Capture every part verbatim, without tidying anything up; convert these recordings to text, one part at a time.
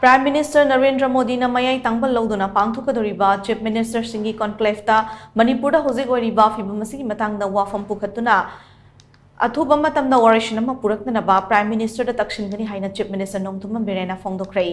Prime Minister Narendra ꯃꯣꯗꯤꯅ ꯃꯌꯥꯏ ꯇꯥꯡꯕ ꯂꯧꯗꯨꯅ ꯄꯥꯡꯊꯣꯛꯀꯗꯧꯔꯤꯕ Chief Ministerꯁꯤꯡꯒꯤ conclaveꯇ ꯃꯅꯤꯄꯨꯔꯗ ꯍꯧꯖꯤꯛ ꯑꯣꯏꯔꯤꯕ ꯐꯤꯕꯝ ꯑꯁꯤꯒꯤ ꯃꯇꯥꯡꯗ ꯋꯥꯐꯝ ꯄꯨꯈꯠꯇꯨꯅ ꯑꯊꯨꯕ ꯃꯇꯝꯗ ꯋꯥꯔꯣꯏꯁꯤꯟ ꯑꯃ ꯄꯨꯔꯛꯅꯅꯕ Prime Ministerꯗ ꯇꯛꯁꯤꯟꯒꯅꯤ ꯍꯥꯏꯅ Chief Minister ꯅꯣꯡꯊꯣꯝꯕꯝ ꯕꯤꯔꯦꯟꯅ ꯐꯣꯡꯗꯣꯛꯈ꯭ꯔꯦ꯫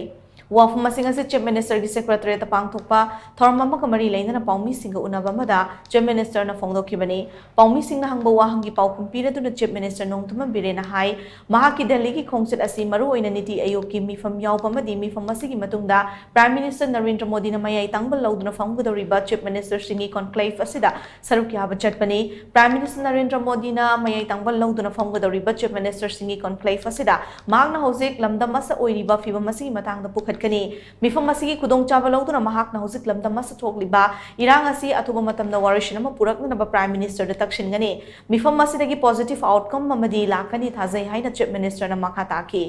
ꯋꯥꯐꯝ ꯑꯁꯤꯡ ꯑꯁꯤ Chief Ministerꯒꯤ Secretariatꯇ ꯄꯥꯡꯊꯣꯛꯄ ꯊꯧꯔꯝ ꯑꯃꯒ ꯃꯔꯤ ꯂꯩꯅꯅ ꯄꯥꯎꯃꯤꯁꯤꯡꯒ ꯎꯅꯕ ꯑꯃꯗ Chief Ministerꯅ ꯐꯣꯡꯗꯣꯛꯈꯤꯕꯅꯤ꯫ ꯄꯥꯎꯃꯤꯁꯤꯡꯅ ꯍꯪꯕ ꯋꯥꯍꯪꯒꯤ ꯄꯥꯎꯈꯨꯝ ꯄꯤꯔꯗꯨꯅ Chief Minister ꯅꯣꯡꯊꯣꯝꯕꯝ ꯕꯤꯔꯦꯟꯅ ꯍꯥꯏ, ꯃꯍꯥꯛꯀꯤ ꯗꯦꯜꯂꯤꯒꯤ ꯈꯣꯡꯆꯠ ꯑꯁꯤ ꯃꯔꯨꯑꯣꯏꯅ ꯅꯤꯇꯤ ꯑꯌꯣꯒꯀꯤ ꯃꯤꯐꯝ ꯌꯥꯎꯕ ꯑꯃꯗꯤ ꯃꯤꯐꯝ ꯑꯁꯤꯒꯤ ꯃꯇꯨꯡꯗ Prime Minister ꯅꯔꯦꯟꯗ꯭ꯔ ꯃꯣꯗꯤꯅ ꯃꯌꯥꯏ ꯇꯥꯡꯕ ꯂꯧꯗꯨꯅ ꯐꯝꯒꯗꯧꯔꯤꯕ Chief Ministerꯁꯤꯡꯒꯤ conclave ꯑꯁꯤꯗ ꯁꯔꯨꯛ ꯌꯥꯕ ꯆꯠꯄꯅꯤ꯫ Prime Minister ꯅꯔꯦꯟꯗ꯭ꯔ ꯃꯣꯗꯤꯅ ꯃꯌꯥꯏ ꯇꯥꯡꯕ ꯂꯧꯗꯨꯅ ꯐꯝꯒꯗꯧꯔꯤꯕ Chief Ministerꯁꯤꯡꯒꯤ conclave ꯑꯁꯤꯗ ꯃꯍꯥꯛꯅ ꯍꯧꯖꯤꯛ ꯂꯝꯗꯝ ꯑꯁꯤꯗ ꯑꯣꯏꯔꯤꯕ ꯐꯤꯕꯝ ꯑꯁꯤꯒꯤ ꯃꯇꯥꯡꯗ ꯄꯨꯈꯠꯀꯅꯤ꯫ ꯃꯤꯐꯝ ꯑꯁꯤꯒꯤ ꯈꯨꯗꯣꯡꯆꯥꯕ ꯂꯧꯗꯨꯅ ꯃꯍꯥꯛꯅ ꯍꯧꯖꯤꯛ ꯂꯝꯗꯝ ꯑꯁꯤꯗ ꯊꯣꯛꯂꯤꯕ ꯏꯔꯥꯡ ꯑꯁꯤ ꯑꯊꯨꯕ ꯃꯇꯝꯗ ꯋꯥꯔꯣꯏꯁꯤꯟ ꯑꯃ ꯄꯨꯔꯛꯅꯅꯕ Prime Ministerꯗ ꯇꯛꯁꯤꯟꯒꯅꯤ꯫ ꯃꯤꯐꯝ ꯑꯁꯤꯗꯒꯤ positive outcome ꯑꯃꯗꯤ ꯂꯥꯛꯀꯅꯤ ꯊꯥꯖꯩ ꯍꯥꯏꯅ Chief Ministerꯅ ꯃꯈꯥ ꯇꯥꯈꯤ꯫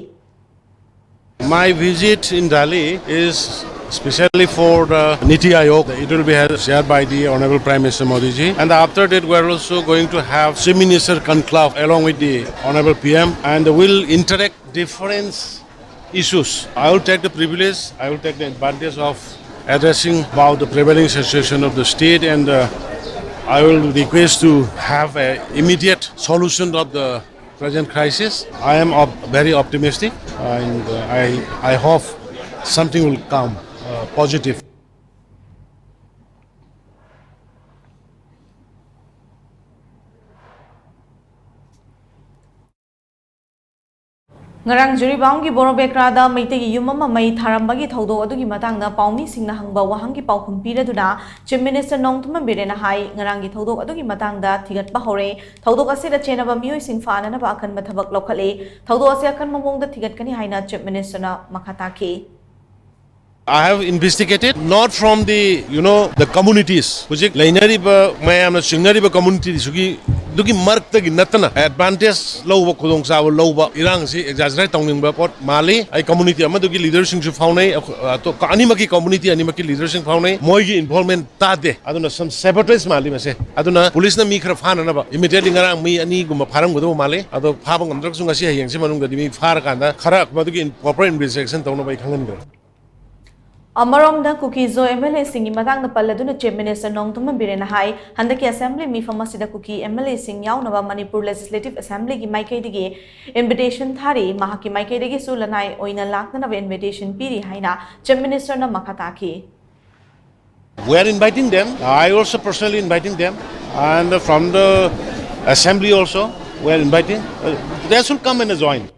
My visit in Delhi is specially for the Niti Aayog. It will be held, chaired by the Honorable Prime Minister Modi ji. And after that, we are also going to have Chief Minister conclave along with the Honorable P M. And we'll interact different issues. I will take the privilege, I will take the advantage of addressing about the prevailing situation of the state, and uh, I will request to have a immediate solution of the present crisis. I am op- very optimistic, and uh, I, I hope something will come uh, positive. ꯉꯔꯥꯡ ꯖꯤꯔꯤꯕꯥꯝꯒꯤ ꯕꯣꯔꯣꯕꯦꯀ꯭ꯔꯥꯗ ꯃꯩꯇꯩꯒꯤ ꯌꯨꯝ ꯑꯃ ꯃꯩ ꯊꯥꯔꯝꯕꯒꯤ ꯊꯧꯗꯣꯛ ꯑꯗꯨꯒꯤ ꯃꯇꯥꯡꯗ ꯄꯥꯎꯃꯤꯁꯤꯡꯅ ꯍꯪꯕ ꯋꯥꯍꯪꯒꯤ ꯄꯥꯎꯈꯨꯝ ꯄꯤꯔꯗꯨꯅ Chief Minister ꯅꯣꯡꯊꯣꯝꯕꯝ ꯕꯤꯔꯦꯟꯅ ꯍꯥꯏ, ꯉꯔꯥꯡꯒꯤ ꯊꯧꯗꯣꯛ ꯑꯗꯨꯒꯤ ꯃꯇꯥꯡꯗ ꯊꯤꯒꯠꯄ ꯍꯧꯔꯦ꯫ ꯊꯧꯗꯣꯛ ꯑꯁꯤꯗ ꯆꯦꯟꯅꯕ ꯃꯤꯑꯣꯏꯁꯤꯡ ꯐꯥꯅꯅꯕ ꯑꯀꯟꯕ ꯊꯕꯛ ꯂꯧꯈꯠꯂꯦ꯫ ꯊꯧꯗꯣꯛ ꯑꯁꯤ ꯑꯀꯟꯕ ꯃꯑꯣꯡꯗ ꯊꯤꯒꯠꯀꯅꯤ ꯍꯥꯏꯅ Chief Ministerꯅ ꯃꯈꯥ ꯇꯥꯈꯤ꯫ I have investigated not from the, you know, the communities. ꯍꯧꯖꯤꯛ ꯂꯩꯅꯔꯤꯕ ꯃꯌꯥꯝꯅ ꯆꯤꯡꯅꯔꯤꯕ communityꯁꯤꯒꯤ ꯑꯗꯨꯒꯤ ꯃꯔꯛꯇꯒꯤ ꯅꯠꯇꯅ ꯑꯦꯗꯚꯥꯟꯇꯦꯖ ꯂꯧꯕ, ꯈꯨꯗꯣꯡꯆꯥꯕ ꯂꯧꯕ, ꯏꯔꯥꯡꯁꯤ ꯑꯦꯛꯖꯥꯖꯔꯦꯠ ꯇꯧꯅꯤꯡꯕ ꯄꯣꯠ ꯃꯥꯜꯂꯤ꯫ ꯑꯩ ꯀꯝꯃꯨꯅꯤꯇꯤ ꯑꯃꯗꯨꯒꯤ ꯂꯤꯗꯔꯁꯤꯡꯁꯨ ꯐꯥꯎꯅꯩ, ꯑꯩꯈꯣ-, ꯑꯇꯣꯞ-, ꯑꯅꯤꯃꯛꯀꯤ ꯀꯝꯃꯨꯅꯤꯇꯤ ꯑꯅꯤꯃꯛꯀꯤ ꯂꯤꯗꯔꯁꯤꯡ ꯐꯥꯎꯅꯩ꯫ ꯃꯣꯏꯒꯤ ꯏꯟꯚꯣꯜꯚꯃꯦꯟ ꯇꯥꯗꯦ꯫ ꯑꯗꯨꯅ ꯁꯝ ꯁꯦꯕꯣꯇꯦꯖ ꯃꯥꯜꯂꯤ ꯃꯁꯦ꯫ ꯑꯗꯨꯅ ꯄꯨꯂꯤꯁꯅ ꯃꯤ ꯈꯔ ꯐꯥꯅꯅꯕ ꯏꯃꯤꯗꯤꯌꯦꯠꯂꯤ ꯉꯔꯥꯡ ꯃꯤ ꯑꯅꯤꯒꯨꯝꯕ ꯐꯥꯔꯝꯒꯗꯧꯕ ꯃꯥꯜꯂꯤ꯫ ꯑꯗꯣ ꯐꯥꯕ ꯉꯝꯗ꯭ꯔꯒꯁꯨ ꯉꯁꯤ ꯍꯌꯦꯡꯁꯤ ꯃꯅꯨꯡꯗꯗꯤ ꯃꯤ ꯐꯥꯔꯀꯥꯟꯗ ꯈꯔ ꯃꯗꯨꯒꯤ ꯄ꯭ꯔꯣꯄꯔ ꯏꯟꯚꯦꯁꯇꯤꯒꯦꯁꯟ ꯇꯧꯅꯕ ꯑꯩ ꯈꯪꯍꯟꯈ꯭ꯔꯦ꯫ ꯑꯃꯔꯣꯝꯗ ꯀꯨꯀꯤ ꯖꯣ ꯑꯦꯝ ꯑꯦꯜ ꯑꯦꯁꯤꯡꯒꯤ ꯃꯇꯥꯡꯗ ꯄꯜꯂꯗꯨꯅ ꯆꯤꯐ ꯃꯤꯅꯤꯁꯇꯔ ꯅꯣꯡꯊꯣꯝꯕꯝ ꯕꯤꯔꯦꯟꯅ ꯍꯥꯏ, ꯍꯟꯗꯛꯀꯤ ꯑꯁꯦꯝꯕ꯭ꯂꯤ ꯃꯤꯐꯝ ꯑꯁꯤꯗ ꯀꯨꯀꯤ ꯑꯦꯝ ꯑꯦꯜ ꯑꯦꯁꯤꯡ ꯌꯥꯎꯅꯕ ꯃꯅꯤꯄꯨꯔ ꯂꯦꯖꯤꯁꯂꯦꯇꯤꯚ ꯑꯦꯁꯦꯝꯕ꯭ꯂꯤꯒꯤ ꯃꯥꯏꯀꯩꯗꯒꯤ ꯏꯟꯚꯤꯇꯦꯁꯟ ꯊꯥꯔꯤ꯫ ꯃꯍꯥꯛꯀꯤ ꯃꯥꯏꯀꯩꯗꯒꯤꯁꯨ ꯂꯅꯥꯏ ꯑꯣꯏꯅ ꯂꯥꯛꯅꯅꯕ ꯏꯟꯚꯤꯇꯦꯁꯟ ꯄꯤꯔꯤ ꯍꯥꯏꯅ ꯆꯤꯐ ꯃꯤꯅꯤꯁꯇꯔꯅ ꯃꯈꯥ ꯇꯥꯈꯤ꯫ We are inviting them. I also personally inviting them. And from the assembly also, we are inviting. Uh, they should come and join.